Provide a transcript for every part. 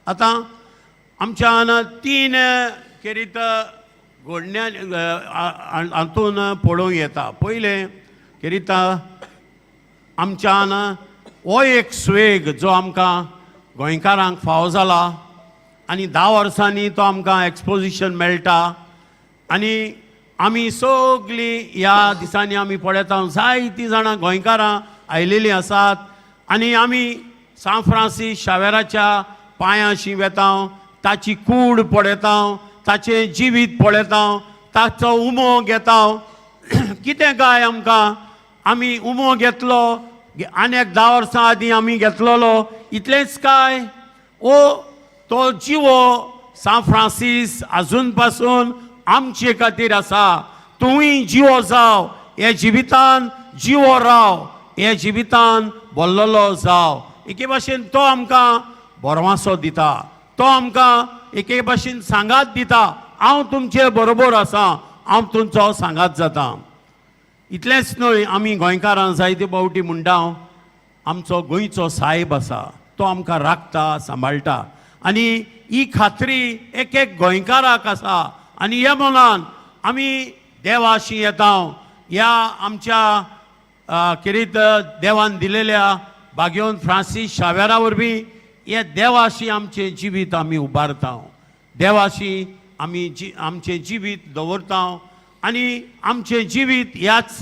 आतां आमच्यान तीन खेरीत घडण्या हातून पळोवंक येता. पयलें खेरीत आमच्यान हो एक स्वेग जो आमकां गोंयकारांक फावो जाला आनी 10 वर्सांनी तो आमकां एक्सपोजिशन मेळटा. आनी आमी सगळीं ह्या दिसांनी आमी पळयता, जायतीं जाणां गोंयकारां आयलेलीं आसात आनी आमी सांत फ्रांसीस शावेराच्या पांयांशी वेता, ताची कूड पळयता, ताचें जिवीत पळयता, ताचो उमो घेता. कितें काय आमकां आमी उमो घेतलो आनी एक 10 वर्सां आदीं आमी घेतलेलो, इतलेंच काय ओ तो जिवो सांत फ्रांसीस आजून पासून आमचे खातीर आसा. तुवूय जिवो जाव, हे जिवितान जिवो राव, हे जिवितान बोल्लोलो जाव. एके भाशेन तो आमकां भरवासो दिता, तो आमकां एके भाशेन सांगात दिता, हांव तुमचे बरोबर आसा, हांव तुमचो सांगात जाता. इतलेंच न्हय, आमी गोंयकारां जायते फावटी म्हणटा, आमचो गोंयचो सायब आसा, तो आमकां राखता, सांबाळटा आनी ही खात्री एक एक गोंयकाराक आसा. आनी ह्या मनान आमी देवाशी येता. ह्या आमच्या खेरीत देवान दिलेल्या भाग्यवंत फ्रांसीस शावेरा वरवीं हे देवाशी आमचें जिवीत आमी उबारता, देवाशी आमी जी आमचें जिवीत दवरता आनी आमचें जिवीत ह्याच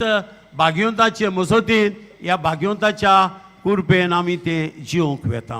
भाग्यवंताचे मजतीन, ह्या भाग्यवंताच्या कुरपेन आमी तें जिवंक वेता.